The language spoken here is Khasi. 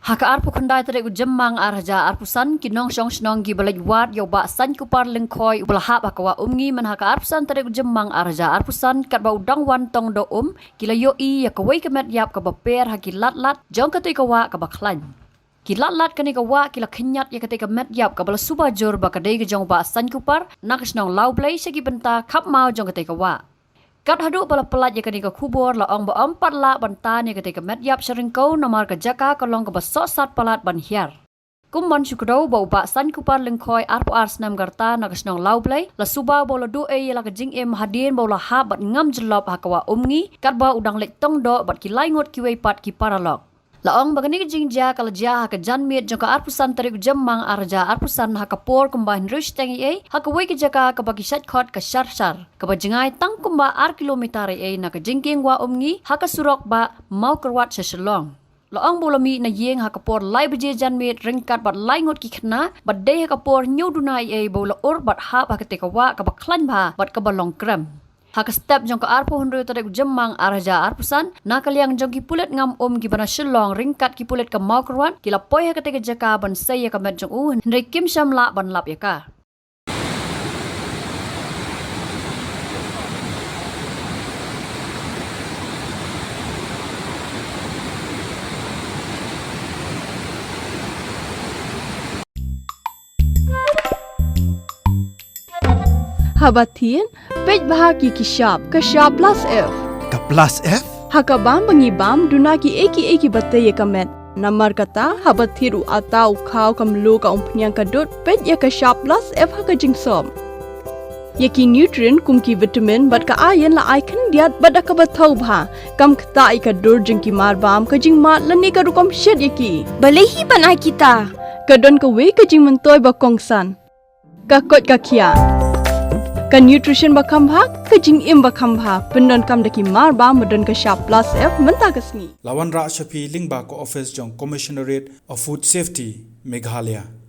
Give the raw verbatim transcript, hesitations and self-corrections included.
Ha ka arphew khyndai tarik u Jymmang ar hajar arphew san, ki nongshong shnong kiba leit wad ïa u Bah Saiñkupar Lyngkhoi uba la hap ha ka wah Umngi mynha ka arphew san tarik u Jymmang ar hajar arphew san, katba u dang wan tong doh um, ki la ïohi ïa kawei ka met ïap kaba per ha ki lad lad jong katei ka wah kaba khlaiñ. Ki lad lad kane ka wah ki la khynñiat ïa katei ka met ïap kaba la suba jur ba ka dei ka jong u Bah Saiñkupar na ka shnong Lawblei sha ki bynta khapmaw jong katei ka wah. Kat haduh ba la pyllait ïa kane ka khubor, la ong ba ym pat lah ban tan ïa katei ka met ïap sha ryngkew namar ka jaka ka long kaba sohsat palat ban hiar. Kum ban shu kdew ba u Bah Saiñkupar Lyngkhoi, arphew ar snem ka rta, na ka shnong Lawblei, la suba ba u la duh ei ïa la ka jingim hadien ba u la hap bad ngam jyllop ha ka wah Umngi, katba u dang leit tong doh bad ki lai ngut kiwei pat ki paralok. La ong ba kane ka jingjia ka la jia ha ka janmiet jong ka arphew san tarik u Jymmang ar hajar arphew san, ha ka por kumba hynriew shiteng eiei, ha kawei ka jaka kaba ki shait khot ka Sharshar, kaba jngai tang kumba ar kilometer eiei na ka jingkieng wah Umngi ha ka surok ba Mawkyrwat sha Shillong. La ong ba u la mih na ïing ha ka por lai baje janmiet ryngkat bad lai ngut ki khynnah, bad dei ha ka por hynñiew duna eiei ba u la ur bad hap ha katei ka wah kaba khlaiñ bha bad kaba long krem. Ha ka step jong ka arphew hynriew tarik u Jymmang ar hajar arphew san, na ka liang jong ki pulit ngam um kiba na Shillong ryngkat ki pulit ka Mawkyrwat, ki la poi ha katei ka jaka ban sei ïa ka met jong u, hynrei kim shym lah ban lap ïa ka. Haba thied, peit bha ïa ki shap, ka shap plus F. Ka plus F? Ha ka bam ba ngi bam, duna kiei kiei kiba tei ïa ka met. Namar kata, haba thied u atta, u khaw, ka mluh, ka umphniang, ka dud, peit ïa ka shap plus F ha ka jingsop. Ïa ki nutrient kum ki vitamin bad ka iron la ai khyndiat bad da kaba thaw bha. Kam ktah ïa ka dur jong ki marbam, ka jingmad lane ka rukom shet ïa ki. Balei hi ban ai kita? Ka don kawei ka jingmyntoi ba kongsan. Ka koit ka khiah. Ka nutrition ba kham bha, ka jingim ba kham bha. Pyndonkam da ki marbam ba don ka shap plus F mynta ka sngi. La wanrah sha phi lyngba ka office jong Commissionerate of Food Safety, Meghalaya.